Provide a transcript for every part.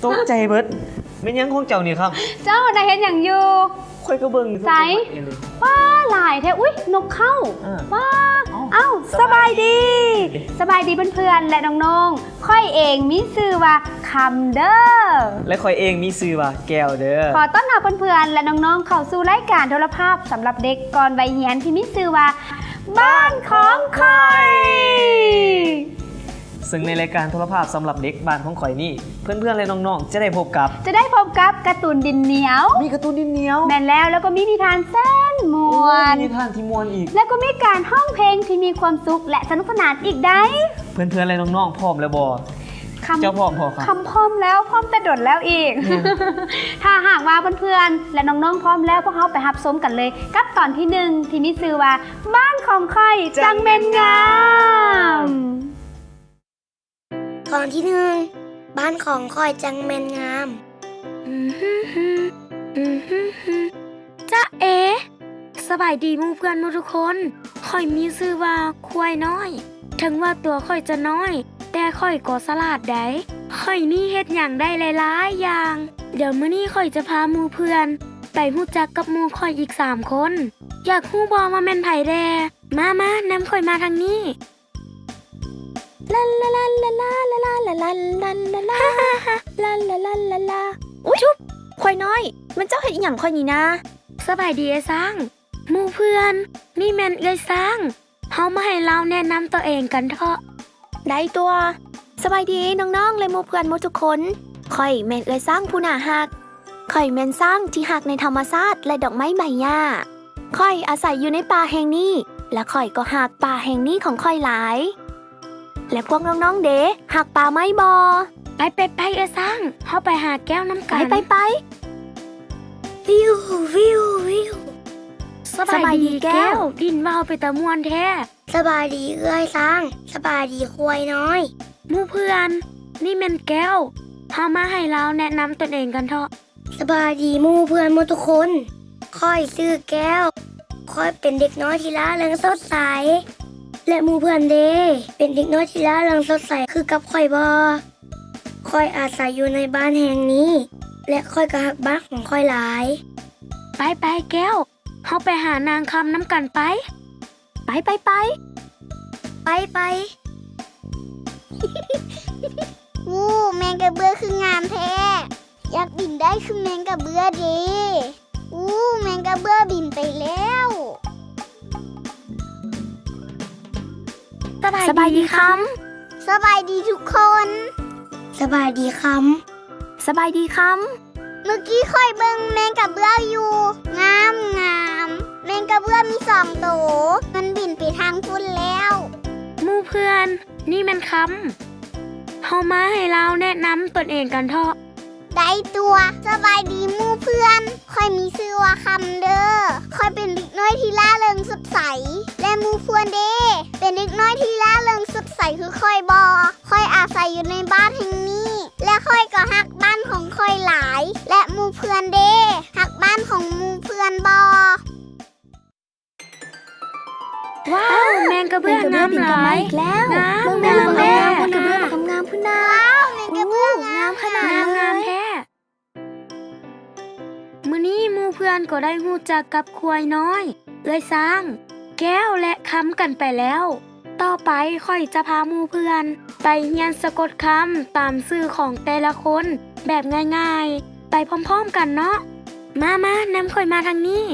ຕົກໃຈເບິດ. ແມ່ນຫຍັງຂອງເຈົ້ານີ້ຄັບ? ເຈົ້ານະເຮັດຫຍັງຢູ່? ຂ້ອຍກໍເບິ່ງຢູ່. ໃສ? ວ້າ ຫຼາຍແທ້. ອຸ້ຍ ນົກເຂົ້າ. ເອີ ວ້າ ເອົ້າ ເອົ້າ ສະບາຍດີ ສະບາຍດີເພື່ອນໆ ແລະ ນ້ອງໆ. ຂ້ອຍເອງມີຊື່ວ່າຄຳເດີ ແລະ ຂ້ອຍເອງມີຊື່ວ່າແກ້ວເດີ. ຂໍຕ້ອນຮັບເພື່ອນໆ ແລະ ນ້ອງໆ ເຂົ້າສູ່ລາຍການໂທລະພາບສຳລັບເດັກກ່ອນໄວຮຽນທີ່ມີຊື່ວ່າ ບ້ານຂອງຂ້ອຍ. ເຊິ່ງໃນລາຍການໂທລະພາບສຳລັບເດັກບ້ານຂອງຂ້ອຍນີ້ ເພື່ອນໆ ແລະ ນ້ອງໆ ຈະໄດ້ພົບກັບ ຈະໄດ້ພົບກັບກາຕູນດິນໜຽວ. ມີກາຕູນດິນໜຽວ? ແມ່ນແລ້ວ, ແລ້ວກໍມີນິທານແສນມ່ວນ. ໂອ້ ມີນິທານທີ່ມ່ວນອີກ. ແລ້ວກໍມີການຮ້ອງເພງທີ່ມີຄວາມສຸກ ແລະ ສະໜຸກສະໜານອີກໄດ໋. ເພື່ອນໆ ແລະ ນ້ອງໆ ພ້ອມແລ້ວບໍ່? ຄຳ ເຈົ້າພ້ອມບໍ່ຄັບ? ຄຳພ້ອມແລ້ວ, ພ້ອມແຕ່ດົນແລ້ວອີກ. ຖ້າຫາກວ່າເພື່ອນໆ ແລະ ນ້ອງໆ ພ້ອມແລ້ວ, ພວກເຮົາໄປຮັບຊົມກັນເລີຍ ກັບຕອນທີໜຶ່ງ ທີ່ມີຊື່ວ່າ ບ້ານຂອງຂ້ອຍຈັ່ງແມ່ນງາມ. ຕອນທີໜຶ່ງ ບ້ານຂອງຂ້ອຍຈັ່ງແມ່ນງາມ. ຈະເອ ສະບາຍດີໝູ່ເພື່ອນໝົດທຸກຄົນ. ຂ້ອຍມີຊື່ວ່າຄວາຍນ້ອຍ. ເຖິງວ່າຕົວຂ້ອຍຈະນ້ອຍ, ແຕ່ຂ້ອຍກໍສະຫຼາດໃດ໋. ຂ້ອຍນີ້ເຮັດຫຍັງໄດ້ຫຼາຍໆຢ່າງ. ດຽວມື້ນີ້ຂ້ອຍຈະພາໝູ່ເພື່ອນໄປຮູ້ຈັກກັບໝູ່ຂ້ອຍອີກສາມຄົນ. ຢາກຮູ້ບໍ່ວ່າແມ່ນໃຜແດ່? ມາໆ ນຳຂ້ອຍມາທາງນີ້. ລາລາລາລາລາ ລາລາລາລາ. ອຸ້ຍ ຄວາຍນ້ອຍ, ແມ່ນເຈົ້າເຮັດອີ່ຫຍັງຂ້ອຍນີ້ນາ? ສະບາຍດີອ້າຍຊ້າງ. ໝູ່ເພື່ອນ, ນີ້ແມ່ນເອື້ອຍຊ້າງ. ເຮົາມາໃຫ້ລາວແນະນຳຕົວເອງກັນເທາະ. ໄດ້ຕົວະ. ສະບາຍດີນ້ອງໆ ແລະ ໝູ່ເພື່ອນໝົດທຸກຄົນ. ຂ້ອຍແມ່ນເອື້ອຍຊ້າງຜູ້ໜ້າຮັກ. ຂ້ອຍແມ່ນຊ້າງທີ່ຮັກໃນທຳມະຊາດ ແລະ ດອກໄມ້ໃບຫຍ້າ. ຂ້ອຍອາໄສຢູ່ໃນປ່າແຫ່ງນີ້ ແລະ ຂ້ອຍກໍຮັກປ່າແຫ່ງນີ້ຂອງຂ້ອຍຫຼາຍ. ແລະ ພວກນ້ອງໆເດ ຮັກປ່າໄມ້ບໍ່? ໄປໆໆ ເອື້ອຍຊ້າງ, ເຮົາໄປຫາແກ້ວນຳກັນ. ໄປໆໆ. ວິວ ວິວ ວິວ. ສະບາຍດີແກ້ວ, ໄດ້ຍິນວ່າເຮົາເປັນຕາມ່ວນແທ້. ສະບາຍດີເອື້ອຍຊ້າງ, ສະບາຍດີຄວາຍນ້ອຍ. ໝູ່ເພື່ອນ, ນີ້ແມ່ນແກ້ວ. ເຮົາມາໃຫ້ລາວແນະນຳຕົນເອງກັນເທາະ. ສະບາຍດີໝູ່ເພື່ອນໝົດທຸກຄົນ. ຂ້ອຍຊື່ແກ້ວ. ຂ້ອຍເປັນເດັກນ້ອຍທີ່ລ່າເຣິງສົດໃສ. ແລະ ໝູ່ເພື່ອນເດ ເປັນເດັກນ້ອຍທີ່ລ່າເຣິງສົດໃສຄືກັບຂ້ອຍບໍ່? ຂ້ອຍອາໄສຢູ່ໃນບ້ານແຫ່ງນີ້ ແລະ ຂ້ອຍກໍຮັກບ້ານຂອງຂ້ອຍຫຼາຍ. ໄປໆແກ້ວ, ເຮົາໄປຫານາງຄຳນຳກັນໄປ. ໄປໄປໄປ. ໄປໄປ. ວູ້ ແມງກະເບື້ອຄືງາມແທ້. ຢາກບິນໄດ້ຄືແມງກະເບື້ອເດ. ວູ້ ແມງກະເບື້ອບິນໄປແລ້ວ. ສະບາຍດີຄຳ. ສະບາຍດີທຸກຄົນ. ສະບາຍດີຄຳ. ສະບາຍດີຄຳ. ມື້ກີ້ຂ້ອຍເບິ່ງແມງກະເບື້ອຢູ່. ງາມ ງາມ. ແມງກະເບື້ອມີສອງໂຕ. ມັນບິນໄປທາງພຸ້ນແລ້ວ. ໝູ່ເພື່ອນ, ນີ້ແມ່ນຄຳ. ເຮົາມາໃຫ້ລາວແນະນຳຕົນເອງກັນເທາະ. ໄດ້ຕົວະ. ສະບາຍດີໝູ່ເພື່ອນ. ຂ້ອຍມີຊື່ວ່າຄຳເດີ. ຂ້ອຍເປັນເດັກນ້ອຍທີ່ລ່າເລິງສົດໃສ. ແລະ ໝູ່ເພື່ອນເດ ເປັນເດັກນ້ອຍທີ່ລ່າເລິງສົດໃສຄືຂ້ອຍບໍ່? ຂ້ອຍອາໄສຢູ່ໃນບ້ານແຫ່ງນີ້ ແລະ ຂ້ອຍກໍຮັກບ້ານຂອງຂ້ອຍຫຼາຍ ແລະ ໝູ່ເພື່ອນເດ ຮັກບ້ານຂອງໝູ່ເພື່ອນບໍ່? ວ້າວ ແມງກະເບື້ອງາມຫຼາຍ. ງາມ ງາມແທ້. ແມງກະເບື້ອງງາມພຸ້ນນາ. ວ້າວ ແມງກະເບື້ອງງາມຂະໜາດ ງາມແທ້. ມື້ນີ້ໝູ່ເພື່ອນກໍໄດ້ຮູ້ຈັກກັບຄວາຍນ້ອຍ, ເອື້ອຍຊ້າງ, ແກ້ວ ແລະ ຄຳກັນໄປແລ້ວ. ຕໍ່ໄປຂ້ອຍຈະພາໝູ່ເພື່ອນໄປຮຽນສະກົດຄຳຕາມຊື່ຂອງແຕ່ລະຄົນແບບງ່າຍໆ ໄປພ້ອມໆກັນເນາະ. ມາໆ ນຳຂ້ອຍມາທາງນີ້.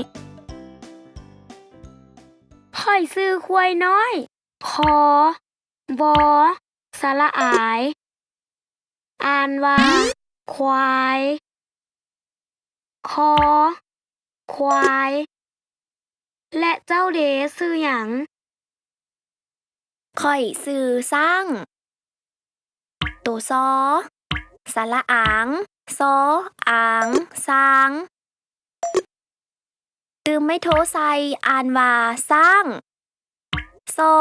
ຂ້ອຍຊື່ຄວາຍນ້ອຍ. ຂໍ ວໍ ສະຫຼະອາຍ ອ່ານວ່າ ຄວາຍ. ຄໍ ຄວາຍ. ແລະ ເຈົ້າເດ ຊື່ຫຍັງ? ຂ້ອຍຊື່ຊ້າງ. ໂຕ ຊໍ ສະຫຼະອາງ ຊໍອາງ ຊ້າງ. ຕື່ມໄມ້ໂທໃສ່ ອ່ານວ່າ ຊ້າງ. ຊໍ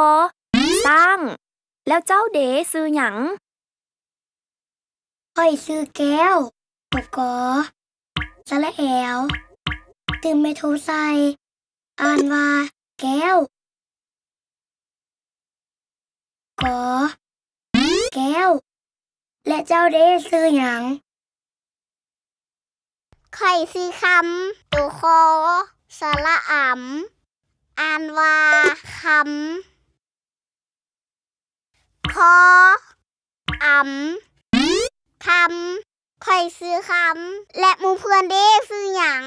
ຊ້າງ. ແລ້ວເຈົ້າເດ ຊື່ຫຍັງ? ຂ້ອຍຊື່ແກ້ວ. ໂຕ ກໍ ສະຫຼະແອວ ຕື່ມໄມ້ໂທໃສ່ ອ່ານວ່າ ແກ້ວ. ກໍ ແກ້ວ. ແລະເຈົ້າເດ ຊື່ຫຍັງ? ຂ້ອຍຊື່ຄຳ, ໂຕ ຄ, ສະຫຼະອຳ, ອ່ານວ່າ ຄຳ. ຄ, ອຳ, ຄຳ. ຂ້ອຍຊື່ຄຳ. ແລະໝູ່ເພື່ອນເດ ຊື່ຫຍັງ?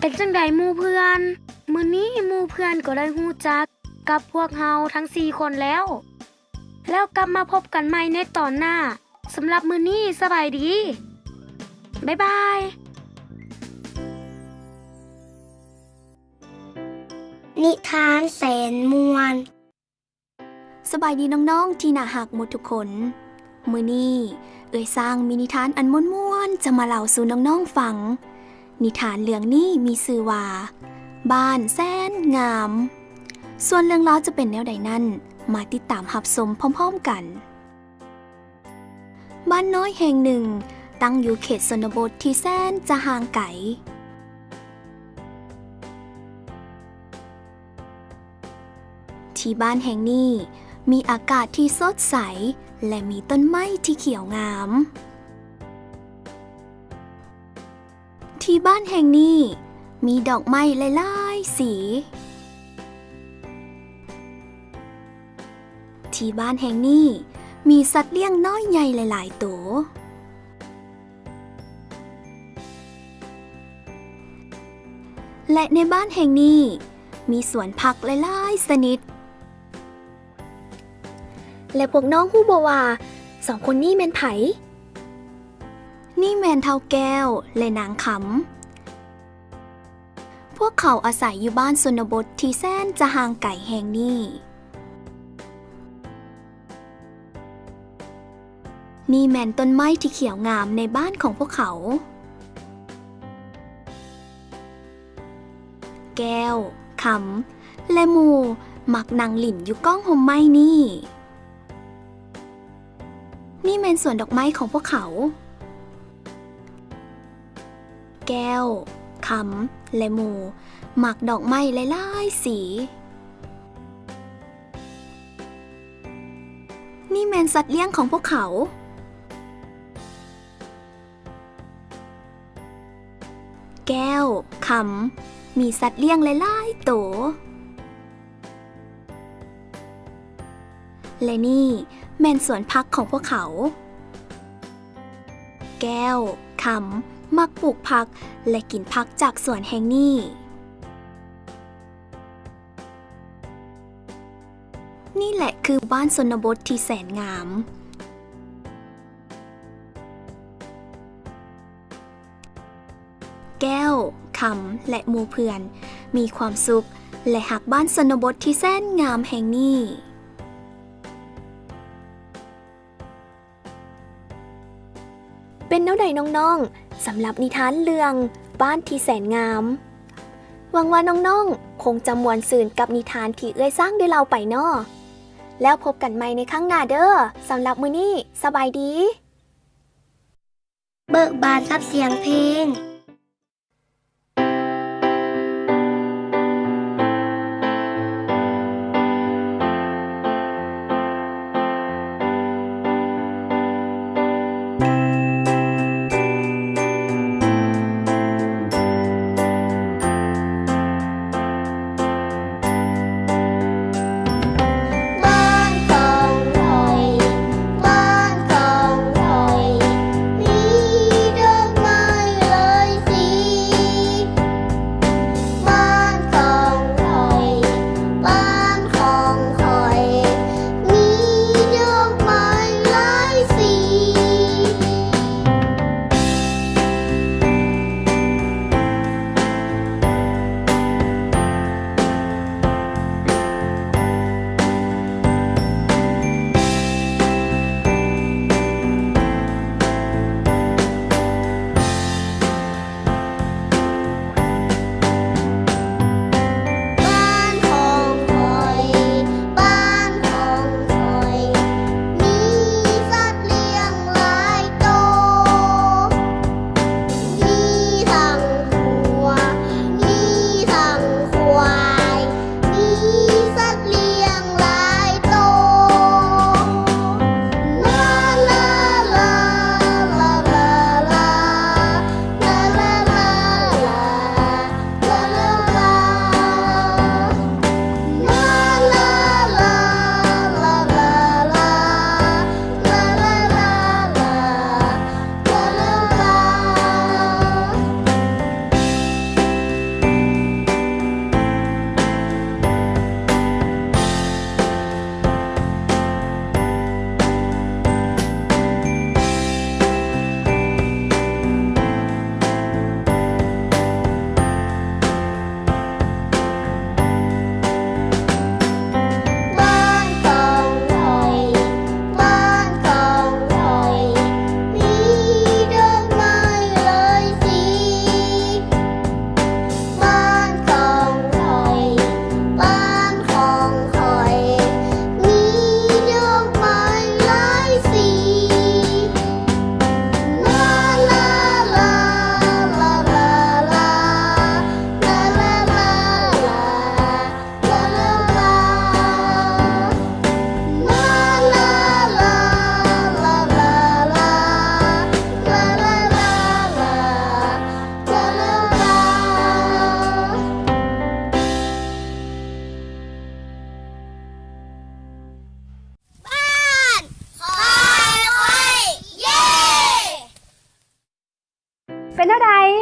ເປັນຈັ່ງໃດໝູ່ເພື່ອນ? ມື້ນີ້ໝູ່ເພື່ອນກໍໄດ້ຮູ້ຈັກກັບພວກເຮົາທັງສີ່ຄົນແລ້ວ. ແລ້ວກັບມາພົບກັນໃໝ່ໃນຕອນໜ້າ. ສຳລັບມື້ນີ້ສະບາຍດີ. ບາຍບາຍ. ນິທານແສນມ່ວນ. ສະບາຍດີນ້ອງໆທີ່ໜ້າຮັກໝົດທຸກຄົນ. ມື້ນີ້ເອື້ອຍຊ້າງມີນິທານອັນມ່ວນໆຈະມາເລົ່າສູ່ນ້ອງໆຟັງ. ນິທານເລື່ອງນີ້ມີຊື່ວ່າ ບ້ານແສນງາມ. ສ່ວນເລື່ອງລາວຈະເປັນແນວໃດນັ້ນ, ມາຕິດຕາມຮັບຊົມພ້ອມໆກັນ. ບ້ານນ້ອຍແຫ່ງໜຶ່ງຕັ້ງຢູ່ເຂດຊົນນະບົດທີ່ແສນຈະຫ່າງໄກ. ທີ່ບ້ານແຫ່ງນີ້ມີອາກາດທີ່ສົດໃສ ແລະ ມີຕົ້ນໄມ້ທີ່ຂຽວງາມ. ທີ່ບ້ານແຫ່ງນີ້ມີດອກໄມ້ຫຼາຍໆສີ. ທີ່ບ້ານແຫ່ງນີ້ມີສັດລ້ຽງນ້ອຍໃຫຍ່ຫຼາຍໆໂຕ. ແລະໃນບ້ານແຫ່ງນີ້ມີສວນຜັກຫຼາຍໆຊະນິດ. ແລະພວກນ້ອງຮູ້ບໍ່ວ່າສອງຄົນນີ້ແມ່ນໃຜ? ນີ້ແມ່ນທ້າວແກ້ວ ແລະ ນາງຄຳ. ພວກເຂົາອາໄສຢູ່ບ້ານຊົນນະບົດທີ່ແສນຈະຫ່າງໄກແຫ່ງນີ້. ນີ້ແມ່ນຕົ້ນໄມ້ທີ່ຂຽວງາມໃນບ້ານຂອງພວກເຂົາ. ແກ້ວ, ຄຳ ແລະ ໝູ່ມັກນັ່ງຫຼິ້ນຢູ່ກ້ອງຮົ່ມໄມ້ນີ້. ນີ້ແມ່ນສວນດອກໄມ້ຂອງພວກເຂົາ. ແກ້ວ, ຄຳ ແລະ ໝູ່ມັກດອກໄມ້ຫຼາຍໆສີ. ນີ້ແມ່ນສັດລ້ຽງຂອງພວກເຂົາ. ແກ້ວ, ຄຳ ມີສັດລ້ຽງຫຼາຍໆໂຕ. ແລະນີ້ແມ່ນສວນຜັກຂອງພວກເຂົາ. ແກ້ວ, ຄຳ ມັກປູກຜັກ ແລະ ກິນຜັກຈາກສວນແຫ່ງນີ້. ນີ້ແຫຼະຄືບ້ານຊົນນະບົດທີ່ແສນງາມ. ແກ້ວ, ຄຳ ແລະ ໝູ່ເພື່ອນມີຄວາມສຸກ ແລະ ຮັກບ້ານຊົນນະບົດທີ່ແສນງາມແຫ່ງນີ້. ເປັນແນວໃດນ້ອງໆ ສຳລັບນິທານເລື່ອງບ້ານທີ່ແສນງາມ? ຫວັງວ່ານ້ອງໆຄົງຈະມ່ວນຊື່ນກັບນິທານທີ່ເອື້ອຍຊ້າງໄດ້ເລົ່າໄປເນາະ. ແລ້ວພົບກັນໃໝ່ໃນຄັ້ງໜ້າເດີ້. ສຳລັບມື້ນີ້ ສະບາຍດີ. ເບີກບານກັບສຽງເພງ.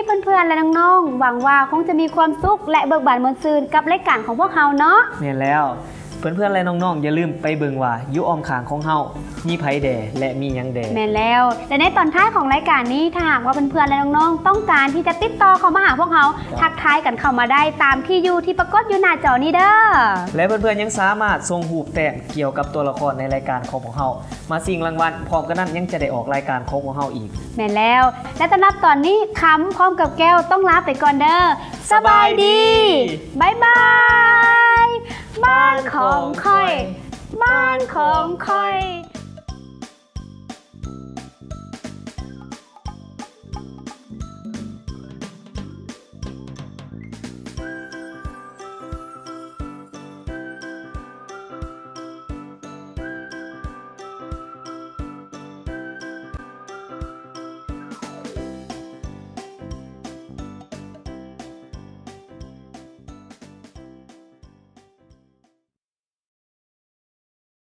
ເພື່ອນໆ ແລະ ນ້ອງໆ ຫວັງວ່າຄົງຈະມີຄວາມສຸກ ແລະ ເບີກບານມ່ວນຊື່ນກັບລາຍການຂອງພວກເຮົາເນາະ. ແມ່ນແລ້ວ. ເພື່ອນໆ ແລະ ນ້ອງໆ ຢ່າລືມໄປເບິ່ງວ່າຢູ່ອ້ອມຂ້າງຂອງເຮົາມີໃຜແດ່ ແລະ ມີຫຍັງແດ່. ແມ່ນແລ້ວ. ແລະ ໃນຕອນທ້າຍຂອງລາຍການນີ້ ຖ້າຫາກວ່າເພື່ອນໆ ແລະ ນ້ອງໆ ຕ້ອງການທີ່ຈະຕິດຕໍ່ເຂົ້າມາຫາພວກເຮົາ ທັກທາຍກັນເຂົ້າມາໄດ້ຕາມທີ່ຢູ່ທີ່ປາກົດຢູ່ໜ້າຈໍນີ້ເດີ. ແລະ ເພື່ອນໆ ຍັງສາມາດສົ່ງຮູບແຕ້ມກ່ຽວກັບຕົວລະຄອນໃນລາຍການຂອງພວກເຮົາ ມາຊິງລາງວັນ ພ້ອມກັນນັ້ນຍັງຈະໄດ້ອອກລາຍການຂອງພວກເຮົາອີກ. ແມ່ນແລ້ວ. ແລະ ສຳລັບຕອນນີ້ ຄຳພ້ອມກັບແກ້ວຕ້ອງລາໄປກ່ອນເດີ. ສະບາຍດີ. ບາຍບາຍ. ບ້ານຂອງຂ້ອຍ. ບ້ານຂອງຂ້ອຍ.